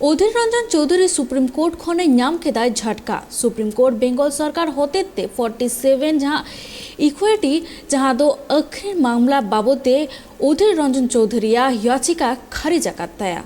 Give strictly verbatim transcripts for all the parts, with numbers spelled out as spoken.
ᱚᱫᱷᱤᱨ ᱨᱚᱧᱡᱚᱱ Chowdhury supreme court ᱠᱷᱚᱱᱮ ᱧᱟᱢ ᱠᱮᱫᱟ ᱡᱷᱟᱴᱠᱟ᱾ ᱥᱩᱯᱨᱤᱢ ᱠᱳᱨᱴ ᱵᱮᱝᱜᱚᱞ ᱥᱚᱨᱠᱟᱨ ᱦᱚᱛᱮᱛᱮ ᱯᱷᱳᱨᱴᱤ ᱥᱮᱵᱷᱮᱱ ᱡᱟᱦᱟᱸ ᱤᱠᱩᱭᱤᱴᱤ, ᱡᱟᱦᱟᱸ ᱫᱚ ᱟᱹᱠᱷᱨᱤᱧ ᱢᱟᱢᱞᱟ ᱵᱟᱵᱚᱛ ᱛᱮ ᱚᱫᱷᱤᱨ ᱨᱚᱧᱡᱚᱱ ᱪᱳᱣᱫᱷᱩᱨᱤᱭᱟᱜ ᱭᱟᱪᱤᱠᱟ ᱠᱷᱟᱨᱤᱡ ᱟᱠᱟᱫ ᱛᱟᱭᱟ᱾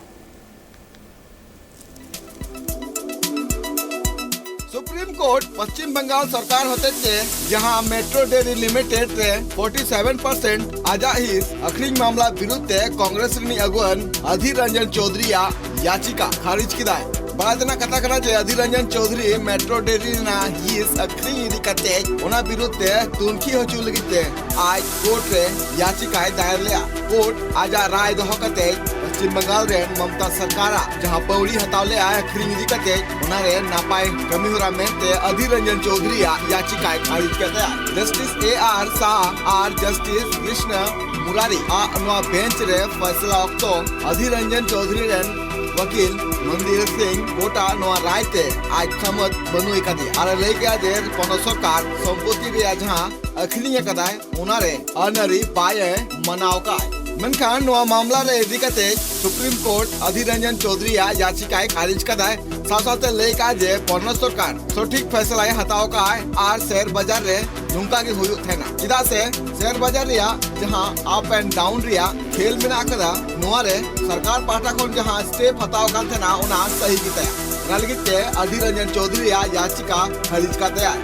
ᱥᱩᱯᱨᱤᱢ ᱠᱳᱨᱴ ᱯᱚᱥᱪᱤᱢ ᱵᱟᱝᱜᱟᱞ ᱥᱚᱨᱠᱟᱨ ᱦᱚᱛᱮᱛᱮ ᱡᱟᱦᱟᱸ ᱢᱮᱴᱨᱳ ᱰᱮᱨᱤ ᱞᱤᱢᱤᱴᱮᱰ ᱨᱮ ᱯᱷᱳᱨᱴᱤ ᱥᱮᱵᱷᱮᱱ ᱯᱟᱨᱥᱮᱱᱴ ᱟᱡᱟᱜ ᱦᱤᱥ ᱟᱹᱠᱷᱨᱤᱧ ᱢᱟᱢᱞᱟ ᱵᱤᱨᱩᱫᱷ ᱛᱮ ᱠᱚᱝᱜᱨᱮᱥ ᱨᱤᱱᱤᱡ ᱟᱹᱜᱩᱣᱟᱹᱱ ᱟᱫᱷᱤᱨ ᱨᱚᱧᱡᱚᱱ ᱪᱳᱣᱫᱷᱩᱨᱤᱭᱟᱜ ᱭᱟᱪᱤᱠᱟ ᱠᱷᱟᱨᱤᱡ ᱠᱮᱫᱟᱭ᱾ ᱵᱟᱲᱟᱭ ᱛᱮᱱᱟᱜ ᱠᱟᱛᱷᱟ ᱠᱟᱱᱟ ᱡᱮ ᱟᱫᱷᱤᱨ ᱨᱚᱧᱡᱚᱱ ᱪᱳᱣᱫᱷᱩᱨᱤ ᱢᱮᱴᱨᱳ ᱰᱮᱨᱤ ᱨᱮᱱᱟᱜ ᱦᱤᱥ ᱟᱹᱠᱷᱨᱤᱧ ᱤᱫᱤ ᱠᱟᱛᱮ ᱚᱱᱟ ᱵᱤᱨᱩᱫᱷ ᱛᱮ ᱛᱩᱱᱠᱷᱤ ᱦᱚᱪᱚ ᱞᱟᱹᱜᱤᱫ ᱛᱮ ᱟᱡ ᱠᱳᱨᱴ ᱨᱮ ᱭᱟᱪᱤᱠᱟᱭ ᱫᱟᱭᱮᱨ ᱞᱮᱫᱼᱟ᱾ ᱠᱳᱨᱴ ᱟᱡᱟᱜ ᱨᱟᱭ ᱫᱚᱦᱚ ᱠᱟᱛᱮ ᱯᱚᱥᱪᱤᱢ ᱵᱟᱝᱜᱟᱞ ᱨᱮᱱ ᱢᱚᱢᱛᱟ ᱥᱚᱨᱠᱟᱨᱟᱜ ᱡᱟᱦᱟᱸ ᱯᱟᱹᱣᱲᱤ ᱦᱟᱛᱟᱣ ᱞᱮᱫᱼᱟᱭ ᱟᱹᱠᱷᱨᱤᱧ ᱤᱫᱤ ᱠᱟᱛᱮ, ᱚᱱᱟᱨᱮ ᱱᱟᱯᱟᱭ ᱠᱟᱹᱢᱤ ᱦᱚᱨᱟ ᱢᱮᱱᱛᱮ ᱟᱫᱷᱤᱨ ᱨᱚᱧᱡᱚᱱ ᱪᱳᱣᱫᱷᱩᱨᱤᱭᱟᱜ ᱭᱟᱪᱤᱠᱟᱭ ᱠᱷᱟᱨᱤᱡ ᱠᱮᱫᱼᱟ᱾ ᱡᱟᱥᱴᱤᱥ ᱮ ᱟᱨ ᱥᱟᱦ ᱟᱨ ᱡᱟᱥᱴᱤᱥ ᱠᱨᱤᱥᱱᱟ ᱢᱩᱨᱟᱨᱤ ᱟᱜ ᱱᱚᱣᱟ ᱵᱮᱧᱪ ᱨᱮ ᱯᱷᱟᱭᱥᱟᱞᱟ ᱚᱠᱛᱚ ᱟᱫᱷᱤᱨ ᱨᱚᱧᱡᱚᱱ ᱪᱳᱣᱫᱷᱩᱨᱤ ᱨᱮᱱ ᱣᱟᱠᱤᱞ ᱢᱚᱱᱫᱤᱨ ᱥᱤᱝ ᱠᱳᱨᱴ ᱟᱜ ᱱᱚᱣᱟ ᱨᱟᱭ ᱛᱮ ᱟᱡ ᱥᱟᱹᱢᱟᱹᱛ ᱵᱟᱹᱱᱩᱭ ᱠᱟᱫᱮᱭᱟ ᱟᱨ ᱮ ᱞᱟᱹᱭ ᱠᱮᱫᱼᱟ ᱡᱮ ᱯᱚᱱᱚᱛ ᱥᱚᱨᱠᱟᱨ ᱥᱚᱢᱯᱚᱛᱤ ᱨᱮᱭᱟᱜ ᱡᱟᱦᱟᱸ ᱟᱹᱠᱷᱨᱤᱧ ᱟᱠᱟᱫᱟᱭ, ᱚᱱᱟᱨᱮ ᱟᱹᱱ ᱟᱹᱨᱤ ᱵᱟᱭ ᱮ ᱢᱟᱱᱟᱣ ᱠᱟᱜ᱾ ᱢᱮᱱᱠᱷᱟᱱ ᱱᱚᱣᱟ ᱢᱟᱢᱞᱟ ᱨᱮ ᱤᱫᱤ ᱠᱟᱛᱮ ᱥᱩᱯᱨᱤᱢ ᱠᱳᱨᱴ ᱟᱫᱷᱤᱨ ᱨᱚᱧᱡᱚᱱ ᱪᱳᱣᱫᱷᱩᱨᱤᱭᱟᱜ ᱭᱟᱪᱤᱠᱟᱭ ᱠᱷᱟᱨᱤᱡ ᱠᱟᱫᱟᱭ᱾ ᱥᱟᱶ ᱥᱟᱶᱛᱮ ᱞᱟᱹᱭ ᱠᱟᱜᱼᱟ ᱡᱮ ᱯᱚᱱᱚᱛ ᱥᱚᱨᱠᱟᱨ ᱥᱚᱴᱷᱤᱠ ᱯᱷᱮᱥᱞᱟᱭ ᱦᱟᱛᱟᱣ ᱠᱟᱜᱼᱟᱭ ᱟᱨ ᱥᱮᱭᱟᱨ ᱵᱟᱡᱟᱨ ᱨᱮ ᱱᱚᱝᱠᱟ ᱜᱮ ᱦᱩᱭᱩᱜ ᱛᱟᱦᱮᱱᱟ, ᱪᱮᱫᱟᱜ ᱥᱮ ᱥᱮᱭᱟᱨ ᱵᱟᱡᱟᱨ ᱨᱮᱭᱟᱜ ᱡᱟᱦᱟᱸ ᱟᱯ ᱮᱱᱰ ᱰᱟᱣᱩᱱ ᱨᱮᱭᱟᱜ ᱠᱷᱮᱞ ᱢᱮᱱᱟᱜ ᱟᱠᱟᱫᱟ, ᱱᱚᱣᱟ ᱨᱮ ᱥᱚᱨᱠᱟᱨ ᱯᱟᱦᱴᱟ ᱠᱷᱚᱱ ᱡᱟᱦᱟᱸ ᱥᱴᱮᱯ ᱦᱟᱛᱟᱣ ᱠᱟᱱ ᱛᱟᱦᱮᱱᱟ, ᱚᱱᱟ ᱥᱟᱹᱦᱤ ᱜᱮ ᱛᱟᱭᱟ᱾ ᱚᱱᱟ ᱞᱟᱹᱜᱤᱫ ᱛᱮ ᱟᱫᱷᱤᱨ ᱨᱚᱧᱡᱚᱱ ᱪᱳᱣᱫᱷᱩᱨᱤᱭᱟᱜ ᱭᱟᱪᱤᱠᱟ ᱠᱷᱟᱨᱤᱡ ᱠᱟᱜ ᱛᱟᱭᱟ᱾